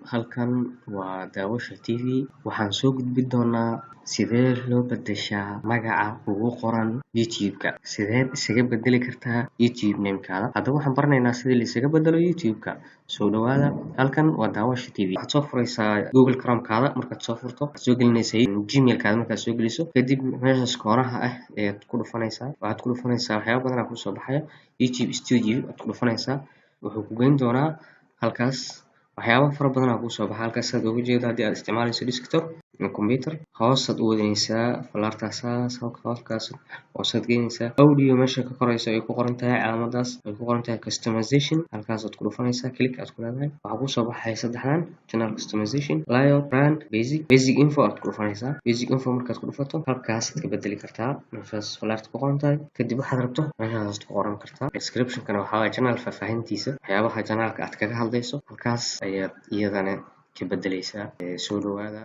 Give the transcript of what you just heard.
Halkan waa Daawasha TV. Waxaan soo gudbin doonaa sidee loo bedeshaa magaca ugu qoran YouTube-ka. Sideed isaga bedeli kartaa YouTube name-kaada? Haddaba waxaan baranaynaa sidii la isaga bedelo YouTube-ka. Soo dhawaada, halkan waa Daawasha TV. Waxaad soo furaysaa Google Chrome-kaada. Markaad soo furto, waxaad soo gelinaysaa Gmail-kaada. Markaad soo geliso kadib, meeshaas koonaha ah ayaad ku dhufanaysaa. Waxaad ku dhufanaysaa, waxyaabo badan aa kusoo baxaya. YouTube Studio aad ku dhufanaysaa, wuxuu ku geyn doonaa halkaas. Waxyaabo fara badan aa kusoo baxa halkaas, saad uga jeedo. Haddii aad isticmaalayso desktop ama computer, hoosaad u wadanaysaa falaartaasaas, halkaas hoosaad geynaysaa. Audio meesha ka korayso ay ku qoran tahay calaamadaas ay ku qoran tahay customization, halkaasaad ku dhufanaysaa, click aad ku leedahay. Waxaa kusoo baxaya saddexdan: channel customization, layout, brand, basic. Basic info aad ku dhufanaysaa. Basic info markaad ku dhufato, halkaasaad ka bedeli kartaa meeshaas falaarta ku qoran tahay. Kadib waxaad rabto meeshaas ku qoran kartaa. Description-kana waxaa waaye channel faahfaahintiisa, waxyaabaha channelka aad kaga hadlayso, halkaas ayaad iyadana ka bedeleysaa. Soo dhawaada.